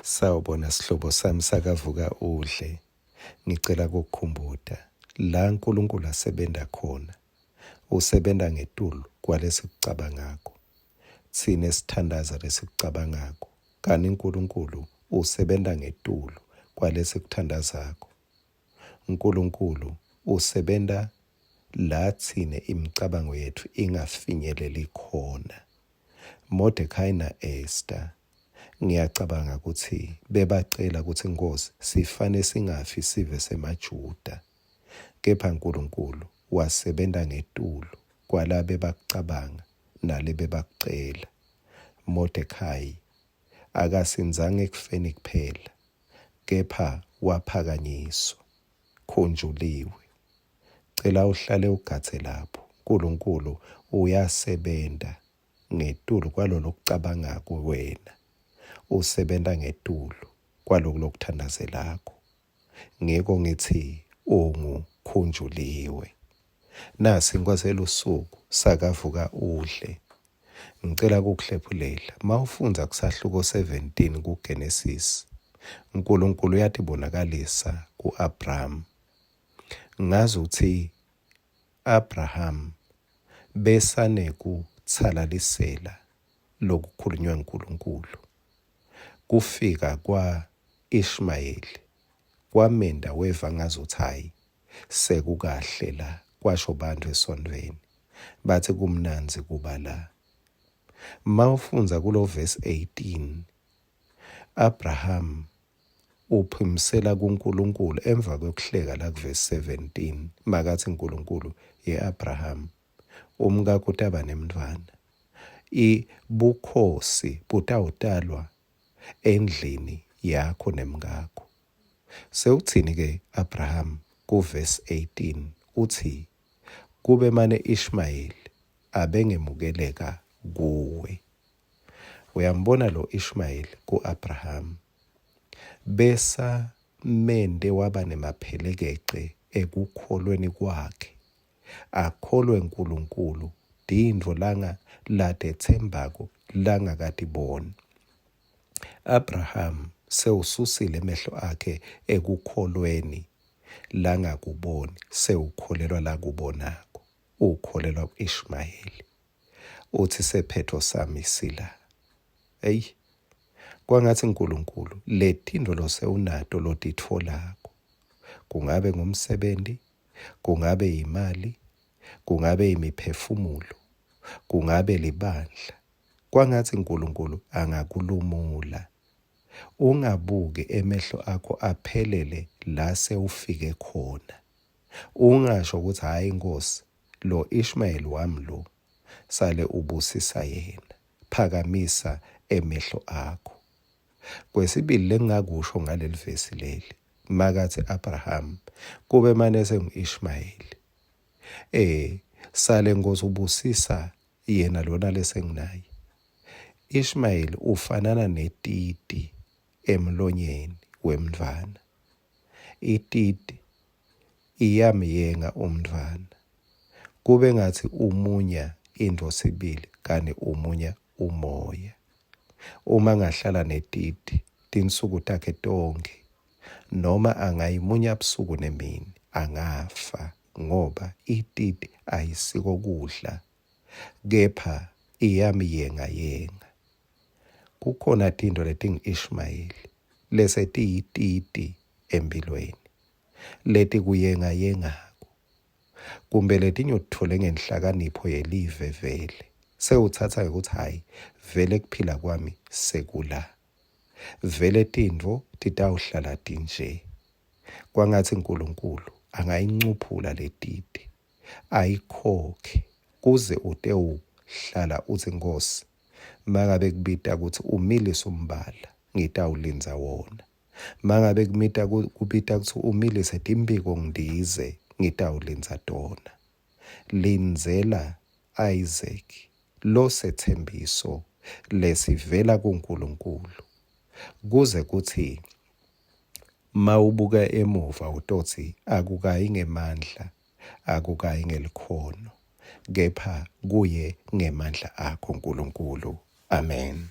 Sawubona sihlobo sami sakavuka udle. Ngicela kukukhumbuta la uNkulunkulu asebenta khona. Usebenta ngetulu kwalesikucabangako. Tsine sithandaza lesikucabangako, kani uNkulunkulu usebenta ngetulu kwalesikuthandazako. Nkulunkulu usebenta la tsine imicabango yetfu ingafinyeleli khona. Mordecai na-Esther ngiyacabanga kutsi bebacela kutsi Nkhosi sifane singafi sive semaJuda. Kepha Nkulunkulu wasebenta ngetulu kwalabebakucabanga nalebebakucela. Mordecai akasindzanga ekufeni kuphela, kepha waphakanyiswa. Khunjuliwe. Cela uhlale ugadze lapho. Nkulunkulu uyasebenta ngetulu kwalolokucabangako wena. Usebenta ngetulu kwaloku lokuthandazelako. Ngiko ngitsi ungukhunjuliwe. Nasi inkosi elusuku sakavuka udle. Ngicela kukuhlephulela. Mawufundza kusahluko 17 kuGenesis, Nkulunkulu uyatibonakalisa ku-Abraham. Ngazi utsi Abraham besanekutsalalisela lokukhulunywa nguNkulunkulu. Kufika kwa-Ishmayeli kwamenta weva ngazutsi hhayi sekukahle la, kwasho bantfu esontfweni. Batsi kumnandzi kuba la. Mawufundza kulo verse 18, Abraham uphimisela kuNkulunkulu emva kwekuhleka la kuvesi 17 makatsi Nkulunkulu ye Abraham umkakho utaba nemntfwana i bukhosi butawutalwa endlini yakho nemkakho. Sewutsini ke Abraham kuvesi 18 utsi kube mane Ishmayeli abengemukeleka kuwe. Uyambona lo Ishmayeli ku-Abraham. Besa mente waba nemaphelekece ekukholweni kwakhe. Akholwe Nkulunkulu tintfo langa latetsembako langakatiboni. Abraham sewususile emehlo akhe ekukholweni langakuboni, sewukholelwa lakubonako. Ukholelwa ku-Ishmayeli. Utsi sephetho sami sila. Eyi, kwangatsi Nkulunkulu letintfo losewunato lotitfolako, kungabe ngumsebenti, kungabe yimali, kungabe imiphefumulo, kungabe libandla, kwangatsi Nkulunkulu angakulumula. Ungabuki emehlo akho aphelele la sewufike khona. Ungasho ukuthi hhayi Nkosi, lo Ishmayeli wami lo, sale ubusisa yena. Phakamisa emehlo akho. Kwesibili lengingakusho ngaleli vesi leli, makathi Abraham kube mane sengu-Ishmayeli. Eh, sale Nkosi ubusisa yena lona lesenginaye. Ishmayeli ufanana netiti emlonyeni wemntfwana. Ititi iyamyenga umntfwana. Kube ngatsi umunya intfo sibili kani umunya umoya. Uma angahlala netiti tinsuku takhe tonkhe noma angayimunya busuku nemini angafa ngoba ititi ayisiko kudla kepha iyamyengayenga. Kukhona tintfo letingu-Ishmayeli lesetiyititi emphilweni, letikuyengayengako, kumbe letinye utitfole ngenhlakanipho yelive vele, sewutsatsa ngekutsi hhayi vele kuphila kwami sekula. Vele tintfo titawuhlala tinje. Kwangatsi Nkulunkulu angayincuphula letiti, ayikhokhe kuze utewuhlala utsi Nkhosi, mangabe kubita kutsi umilise umbala, ngitawulindza wona. Mangabe kumita kubita kutsi umilise timphiko ngindize, ngitawulindza tona. Lindzela Isaac losetsembiso lesivela kuNkulunkulu kuze kutsi mawubuka emuva utotsi akukayi ngemandla, akukayi ngelikhono, kepha kuye ngemandla akho Nkulunkulu. Amen.